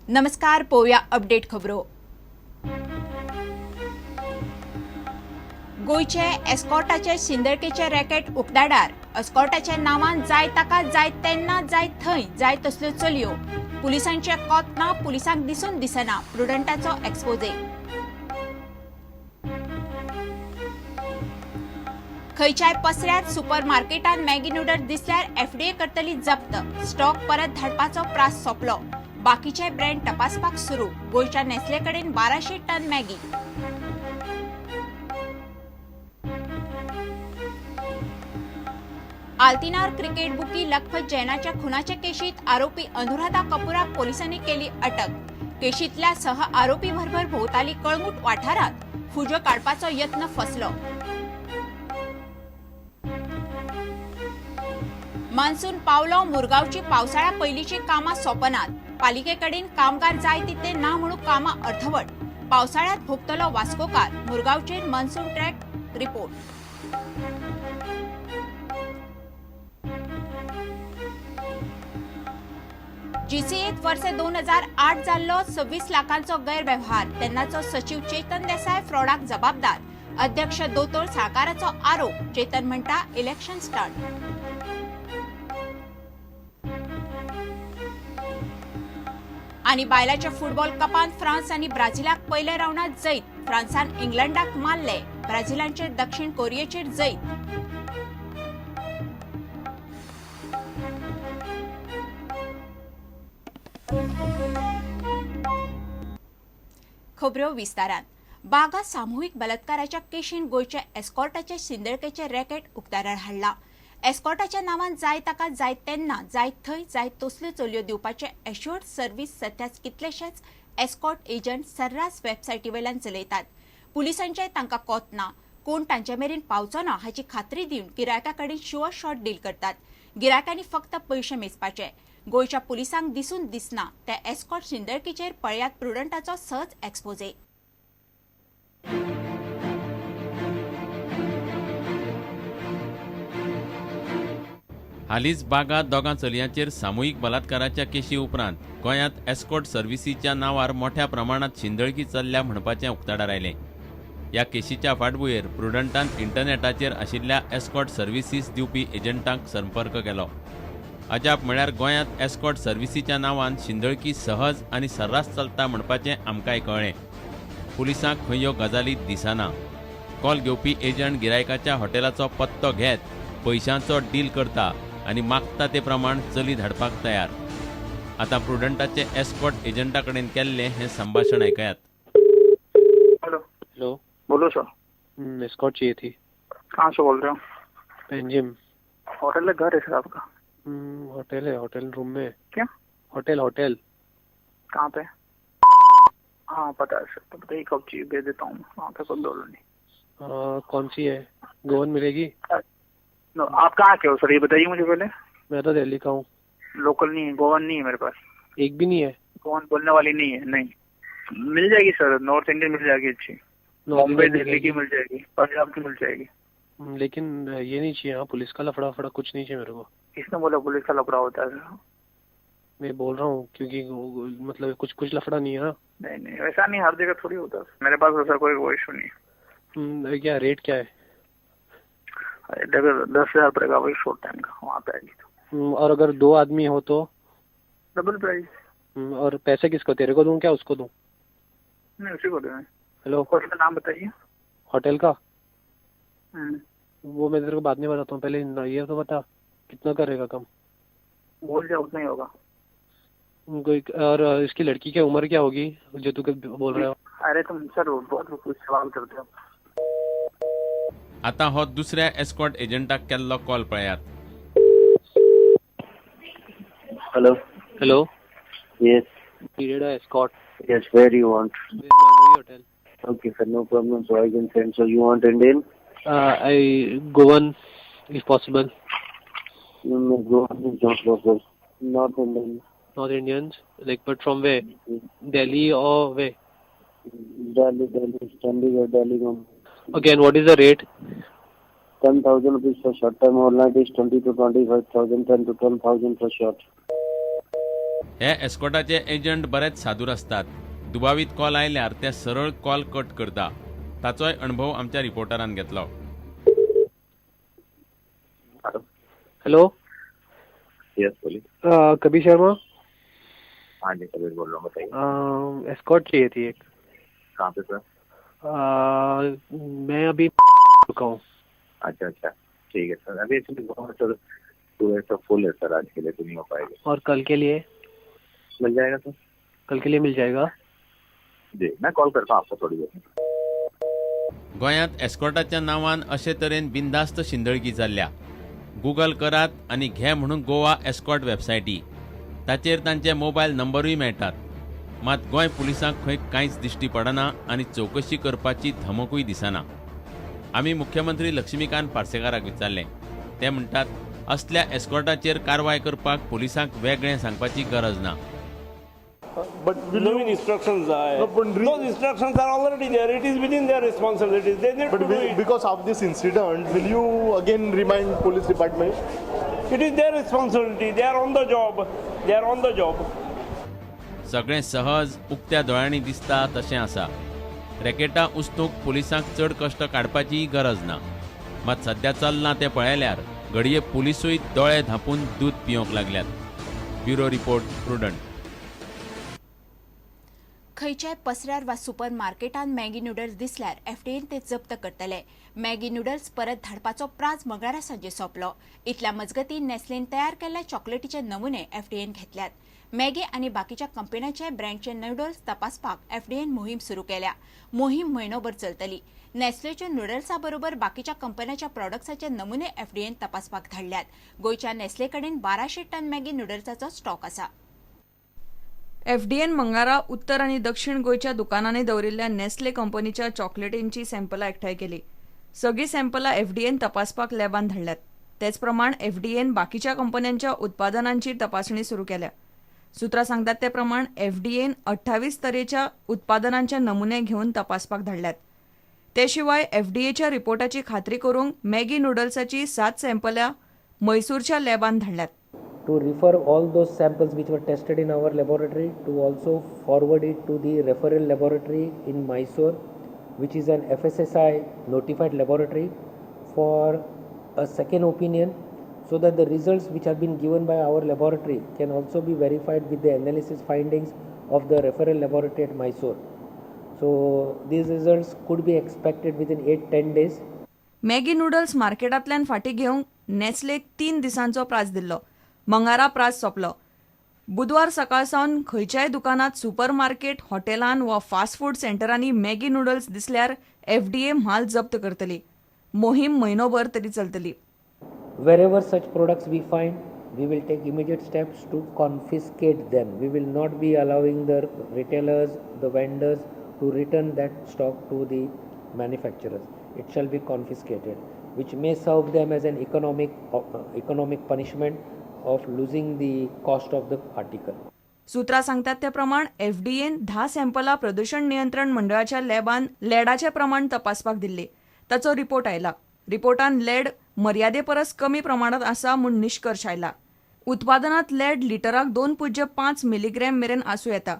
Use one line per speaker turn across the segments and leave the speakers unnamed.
नमस्कार, पळोवया अपडेट खबरो. गोंयचे एस्कॉर्टाचे शिंदळकेचे रॅकेट उक्ताडार. एस्कॉर्टाच्या नांवान जाय ताका जाय तेन्ना जाय थंय जाय तसल्यो चलयो. पुलिसांचे कोत ना, पुलिसांक दिसून दिसना. प्रुडंटाचो एक्सपोजे. खंयच्याय पसऱ्यार सुपर मार्केटान मॅगी नुडल्स दिसल्यार एफडीए करतली जप्त. स्टॉक परत धाडपाचो प्रास सोंपलो. बाकीचे ब्रँड तपासपाक सुरू. गोंयच्या नेस्ले कडेन 1200 टन मॅगी. आल्तिनार क्रिकेट बुकी लखपत जैनाच्या खुनाच्या केशीत आरोपी अनुराधा कपूराक पोलिसांनी केली अटक. केशीतल्या सह आरोपी भरभर भोवताली कळंगूट वाठारांत फुजो काडपाचो यत्न फसलो. मान्सून पावलो, मुरगांवची पावसाळ्या पयलींची कामां सोंपनात. पालिकेकडेन कामगार जाय तितले ना म्हणून कामां अर्धवट. पावसाळ्यात भोगतलो वास्कोकार. मुरगांवचेर मान्सून ट्रॅक रिपोर्ट. जीसीएत वर्स 2008 जाल्लो 26 लाखांचो गैरवेव्हार. तेन्नाचो सचीव चेतन देसाय फ्रॉडाक जबाबदार. अध्यक्ष दोतोर साळकाराचो आरोप. चेतन म्हणटा इलेक्शन स्टंट. आनी बायलाच्या फुटबॉल कपान फ्रांस आनी ब्राझिलाक पयल्या रावंडात जैत. फ्रांसान इंग्लंडाक मारले, ब्राझिलांचे दक्षिण कोरियेचेर जैत. खबरो विस्तारान. बागा सामुहीक बलात्काराच्या केशीन गोंयच्या एस्कॉर्टाचे शिंदळकेचे रॅकेट उक्ताडार हाडला. एस्कॉर्टाच्या नांवान जाय ताका जाय तेन्ना जाय थंय जाय तसल्यो चलयो दिवपाचे एश्योर्ड सर्वीस सध्याच कितलेशेच एस्कॉर्ट एजंट सर्रास वेबसायटी वयल्यान चलयतात. पुलिसांचेय तांकां कोत ना. कोण तांचे मेरेन पावचो ना हाची खात्री दिवन गिरायका कडेन शुअर शॉट डील करतात. गिरायकांनी फक्त पयशे मेजपाचे. गोंयच्या पुलिसांक दिसून दिसना त्या एस्कॉर्ट शिंदळकीचेर पळयात प्रुडंटाचो सहज एक्सपोजे.
हालींच बागा दोगां चलयांचेर सामुहीक बलात्काराच्या केशी उपरांत गोंयांत एस्कॉर्ट सर्व्हिसीच्या नांवार मोठ्या प्रमाणांत शिंदळकी चल्ल्या म्हणपाचें उक्ताडार आयलें. ह्या केशीच्या फाटभुंयेर प्रुडंटान इंटरनॅटाचेर आशिल्ल्या एस्कॉर्ट सर्व्हिसीस दिवपी एजंटांक संपर्क केलो. अजाप म्हळ्यार गोंयांत एस्कॉर्ट सर्व्हिसीच्या नांवान शिंदळकी सहज आनी सर्रास चलता म्हणपाचें आमकांय कळ्ळें. पुलिसांक खंय ह्यो गजाली दिसना. कॉल घेवपी एजंट गिरायकाच्या हॉटेलाचो पत्तो घेत पयशांचो डील करता आनी मागता ते प्रमाण चली धाडपाक तयार. आतां प्रुडंटाचे एस्कॉर्ट एजंटा कडेन केल्लें हें संभाशण आयकयात.
हेलो.
हेलो.
बोलो सर.
एस्कॉर्ट चाहिए थी.
कहाँ से बोल रहे हो?
पेंजिम.
होटल है, घर है सर आपका?
होटल है, होटल रूम में.
क्या?
होटल. होटल
कहाँ पे? हाँ पता है सर. तो बताइए कब चाहिए, भेज देता हूँ वहाँ पे, कोई प्रॉब्लम नहीं.
कौन सी है? गोवन मिलेगी?
नो, आप कहाँ के हो सर, ये बताइए मुझे पहले.
मैं तो दिल्ली का हूँ.
लोकल नहीं है, गोवन नहीं है मेरे पास.
एक भी नहीं है?
गोवन बोलने वाली नहीं है. नहीं मिल जाएगी सर, नॉर्थ इंडियन मिल जाएगी अच्छी. बॉम्बे दिल्ली की मिल जाएगी, पंजाब की मिल जाएगी.
लेकिन ये नहीं चाहिए. हाँ, पुलिस का लफड़ा फड़ा कुछ नहीं चाहिए मेरे को.
किसने बोला पुलिस का लफड़ा होता है सर?
मैं बोल रहा हूँ क्योंकि मतलब कुछ कुछ लफड़ा नहीं है ना.
नहीं नहीं, वैसा नहीं, हर जगह थोड़ी होता है. मेरे पास वैसा कोई इशू नहीं है.
क्या रेट क्या है?
10,000 पड़ेगा वही शॉर्ट टाइम का, वहाँ पे आएगी तो.
और अगर दो आदमी हो तो?
Double price.
और पैसे किसको, तेरे को दूं क्या उसको दूं?
नहीं, उसी को देना.
हेलो,
होटल का नाम बताइए.
होटल का वो मैं तेरे को बाद में बताता हूँ, पहले ये तो बता कितना करेगा कम.
बोल जाओ, उतना ही होगा.
कोई और इसकी लड़की की उम्र क्या होगी जो तू बोल रहे हो?
अरे तुम सर बहुत कुछ सवाल करते हो.
आतां हो दुसऱ्या एस्कॉर्ट एजंटाक केल्लो कॉल पळयात.
Hello.
Hello.
Yes.
Needed a escort.
Yes, where you want?
Mandovi hotel.
Okay sir, no problem. So I can send. So you want Indian?
I Goan if possible.
No, Goan is not possible. North Indian.
North Indians, like, but from where? Delhi or where?
Delhi, Delhi, Chandigarh, Delhi.
Okay, and what is the rate?
10,000 rupees for short time. All night is 20 to 25,000, 10 to 12,000 for short.
हे हे एस्कॉर्टाचे agent बरेच सादूर आसतात. दुबावीत call आयल्यार ते सरळ call cut करता. ताचोय अणभव आमच्या रिपोर्टरान घेतलो.
हॅलो,
यस बोलिए.
कबीर शर्मा.
हाँ जी, कबीर बोल रहा हूँ, बताइए.
एस्कॉर्ट चाहिए थी एक.
कहाँ पे सर?
मैं अभी रुका हूँ.
अच्छा अच्छा, ठीक है सर. अभी एक्चुअली गोवा सर पूरा सब फुल है सर, आज के लिए तो नहीं हो पाएगा.
और कल के लिए
मिल जाएगा सर?
कल के लिए मिल जाएगा
जी. मैं कॉल करता हूँ आपको थोड़ी देर में.
गोंयांत एस्कॉर्टाच्या नांवान अशे तरेन बिनधास्त शिंदळकी जाल्ल्या. गुगल करात आनी घे म्हणून गोवा एस्कॉर्ट वेबसायटी, ताचेर तांचे मोबायल नंबरूय मेळटात. मात गोंय पुलिसांक खंय कांयच दिश्टी पडना आनी चवकशी करपाची धमकूय दिसना. आमी मुख्यमंत्री लक्ष्मीकांत पार्सेकाराक विचारलें. ते म्हणटात असल्या एस्कॉर्टाचेर कारवाय करपाक पुलिसांक वेगळें सांगपाची गरज ना.
But
Naveen instructions are.
No, but
those instructions are already there. It is within their responsibilities. They need
but
to do it.
Because of this incident, will you again remind police department?
It is their responsibility. They are on the job. They are on the job.
सगळें सहज उक्त्या दोळ्यांनी दिसता तशें आसा. रॅकेटां उस्तूंक पुलिसांक चड कश्ट काडपाचीय गरज ना. मात सद्या चल्लां तें पळयल्यार घडये पुलिसूय दोळे धांपून दूद पिवंक लागल्यात. Bureau report, Prudent.
खंयच्याय पसऱ्यार वा सुपर मार्केटान मॅगी नुडल्स दिसल्यार एफडीएन ते जप्त करतले. मॅगी नुडल्स परत धाडपाचो प्राज मंगळारा सांजे सोंपलो. इतल्या मजगतीं नेस्लेन तयार केल्ल्या चॉकलेटीचे नमुने एफडीएन घेतल्यात. मॅगी आनी बाकीच्या कंपन्यांचे ब्रँडचे नुडल्स तपासपाक एफडीएन मोहीम सुरू केल्या. मोहीम म्हयनोभर चलतली. नेस्लेच्या नुडल्सा बरोबर बाकीच्या कंपन्यांच्या प्रॉडक्ट्साचे नमुने एफडीएन तपासपाक धाडल्यात. गोंयच्या नेस्ले कडेन 1200 टन मॅगी नुडल्साचो स्टॉक आसा.
एफडीएन मंगळारा उत्तर आनी दक्षिण गोंयच्या दुकानांनी दवरिल्ल्या नेस्ले कंपनीच्या चॉकलेटींची सॅम्पलां एकठांय केली. सगळीं सॅम्पलां एफडीएन तपासपाक लॅबान धाडल्यात. तेच प्रमाण एफडीएन बाकीच्या कंपन्यांच्या उत्पादनांची तपासणी सुरू केल्या. सुत्रां सांगतात ते प्रमाण एफडीएन 28 तरेच्या उत्पादनांचे नमुने घेवन तपासपाक धाडल्यात. ते शिवाय एफडीएच्या रिपोर्टाची खात्री करूंक Maggi नुडल्साची 7 सॅम्पलां म्हैसूरच्या लॅबान धाडल्यात.
To refer all those samples which were tested in our laboratory, to also forward it to the referral laboratory in Mysore, which is an FSSI notified laboratory, for a second opinion, so that the results which have been given by our laboratory can also be verified with the analysis findings of the referral laboratory at Mysore. So these results could be expected within 8-10 days.
Maggi noodles मार्केटांतल्यान फाटीं घेवंक नेस्लेक 3 दिसांचो प्राज दिल्लो. मंगळारा प्राज सोंपलो. बुधवार सकाळ सावन खंयच्याय दुकानांत, सुपर मार्केट, हॉटेलान वा फास्ट फूड सेंटरांनी मॅगी नुडल्स दिसल्यार एफडीए म्हाल जप्त करतली. मोहीम म्हयनोभर तरी चलतली.
Wherever such products we find, we will take immediate steps to confiscate them. We will not be allowing the retailers, the vendors to return that stock to the manufacturers. It shall be confiscated, which may serve them as an economic punishment of losing the cost of the article.
सुत्रां सांगतात ते प्रमाण FDN 10 सॅम्पलां प्रदूषण नियंत्रण मंडळाच्या लॅबान लेडाचें प्रमाण तपासपाक दिल्लें. ताचो रिपोर्ट आयला. रिपोर्टान लेड मर्यादे परस कमी प्रमाणांत आसा म्हूण निश्कर्श आयला. उत्पादनांत लेड लिटराक 2.5 मिलीग्रॅम मेरेन आसूं येता.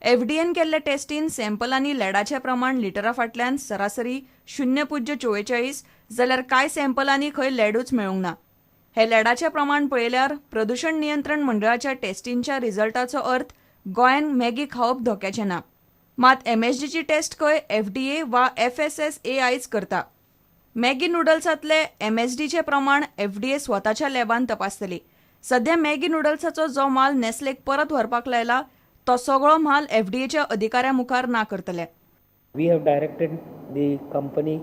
एफडीएन केल्ले टेस्टीन सॅम्पलांनी लेडाचें प्रमाण लिटरा फाटल्यान सरासरी 0.44 जाल्यार कांय सॅम्पलांनी खंय लेडूच मेळूंक ना. हे लेडाचें प्रमाण पळयल्यार प्रदूषण नियंत्रण मंडळाच्या टेस्टींच्या रिझल्टाचो अर्थ गोंयान मॅगी खावप धोक्याचें ना. मात एमएसडीची टेस्ट खंय एफडीए वा एफएसएसएआयच करता. मॅगी नुडल्सांतले एमएसडीचें प्रमाण एफडीए स्वताच्या लॅबान तपासतली. सध्या मॅगी नुडल्साचो जो माल नेस्लेक परत व्हरपाक लायला तो सगळो म्हाल एफडीएच्या अधिकाऱ्यां मुखार ना करतले.
We have directed the company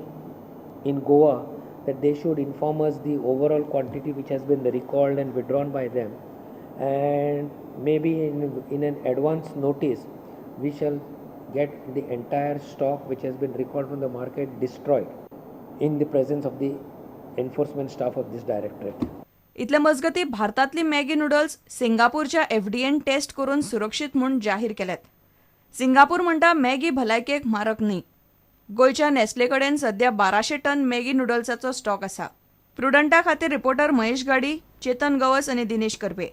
in Goa that they should inform us the overall quantity which has been recalled and withdrawn by them, and maybe in an advance notice we shall get the entire stock which has been recalled from the market destroyed in the presence of the enforcement staff of this directorate.
इतले मजगती भारतांतली Maggi noodles सिंगापूरच्या FDN taste करून सुरक्षीत म्हूण जाहीर केल्यात. Singapore म्हणटा Maggi भलायकेक मारक न्ही. गोंयच्या नेस्ले कडेन सध्या 1200 टन मॅगी नुडल्साचो स्टॉक आसा. प्रुडंटा खातीर रिपोर्टर महेश गाडी, चेतन गवस आनी दिनेश कर्पे.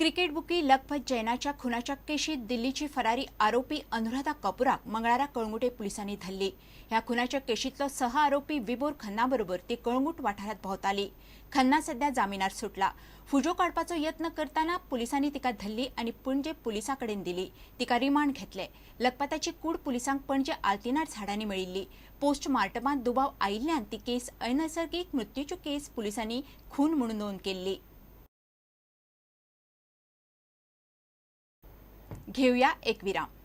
क्रिकेट बुकी लखपत जैनाच्या खुनाच्या केशीत दिल्लीची फरारी आरोपी अनुराधा कपूराक मंगळारा कळंगुटे पुलिसांनी धरली. ह्या खुनाच्या केशीतलो सह आरोपी विबोर खन्ना बरोबर ती कळंगूट वाठारांत भोंवताली. खन्ना सध्या जामिनार सुटला. फुजो काडपाचो यत्न करतना पुलिसांनी तिका धरली आनी पणजे पुलिसां कडेन दिली. तिका रिमांड घेतले. लखपताची कूड पुलिसांक पणजे आल्तिनार झाडांनी मेळिल्ली. पोस्टमार्टमांत दुबाव आयिल्ल्यान ती केस अनैसर्गीक मृत्यूची केस पुलिसांनी खून म्हणून नोंद केल्ली. घेऊया एक विराम.